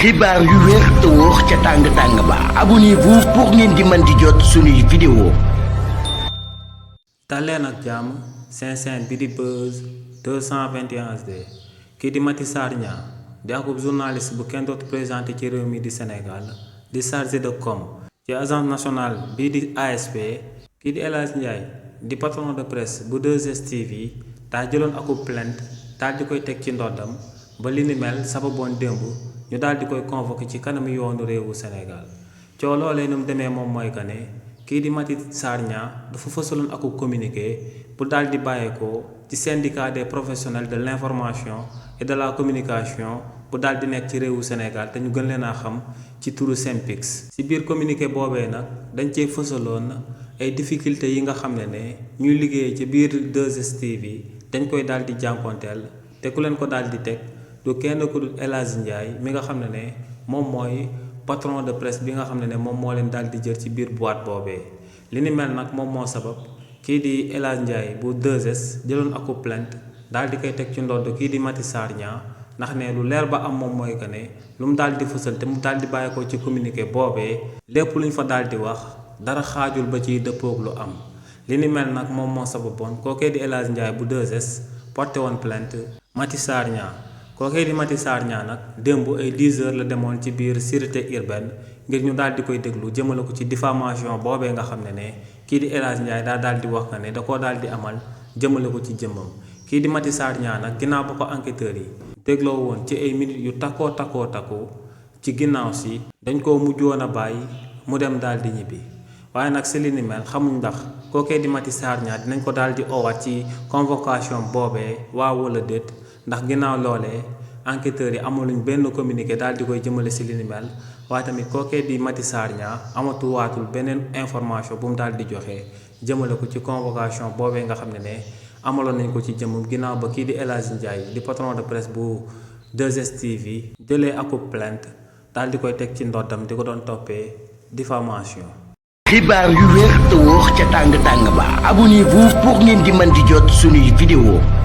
xibaar yu wér te wóor ca tàng ba abonnez-vous pour ngeen di mën di jot suñuy vidéo. daleen ak jàmm seen bi di Buzz 221 HD kii di Maty Sarr Niang di akub journaliste bu kenn dootu présenté ci réew mi di Sénégal di chargé de com ci agence nationale bii di ASP. kii di El Hadj Ndiaye di patron de presse bu 2STV daa jëloon akub plainte daal di koy teg ci ndoddam ba li ni mel sababoon démb ñu daal di koy convoqué ci kanamu yoonu réewu Sénégal coow loolee nu mu demee moom mooy que ne kii di Maty Sarr Niang dafa fësaloon akub communiqué bu daal di bàyyeekoo ci syndicat des professionnels de l'information et de la communication bu daal di nekk ci réewu Sénégal te ñu gën leen a xam ci turu SYNPICS. ci biir communiqué boobee nag dañ cee fësaloon ay difficultés yi nga xam ne ñuy liggéey ci biir 2STV dañ koy daal di jànkonteel te ku leen ko daal di teg du kenn ku dul El Hadj Ndiaye mi nga xam ne moom mooy patron de presse bi nga xam ne moom moo leen daal di jël ci biir boîte boobee. li ni mel nag moom moo sabab kii di El Hadj Ndiaye bu 2S jëloon akub plainte daal di koy teg ci ndodd kii di Maty Sarr Niang ndax ne lu leer ba am moom mooy que ne lu mu daal di fësal te mu daal di bàyyi ko ci communiqué boobee lépp luñ fa daal di wax dara xaajul ba ciy dëppoog lu am. li ni mel nag moom moo sababoon kookee di El Hadj Ndiaye bu 2S porté woon plainte Maty Sarr Niang. kookee di Maty Sarr Niang nag démb ay 10 heures la demoon ci biir sûreté urbaine ngir ñu daal di koy déglu jëmale ko ci diffamation boobee nga xam ne kii di El Hadj Ndiaye daa daal di wax nga ne da koo daal di amal jëmale ko ci jëmmam. kii di Maty Sarr Niang nag ginnaaw ba ko enquêteurs yi dégloo woon ci ay minutes yu takkoo ci ginnaaw si dañ koo mujjoon a bàyyi mu dem daal di ñibbi waaye nag si li ni mel xamuñ ndax kookee di Maty Sarr Niang dinañ ko daal di owaat ci convocation boobee waaw wala déet. ndax ginnaaw loolee enquêteurs yi amuluñ benn communiqué daal di koy jëmale si li ni mel waaye tamit kookee di Maty Sarr Niang amatuwaatul beneen information bu mu daal di joxe jëmale ko ci convocation boobee nga xam ne amaloon nañ ko ci jëmmum ginnaaw ba kii di El Hadj Ndiaye di patron de presse bu 2STV jëlee akub plainte daal di koy teg ci ndoddam di ko doon toppee diffamation. xibaar yu wér te wóor ca tàng ba abonnez-vous pour ngeen di mën di jot suñuy vidéo.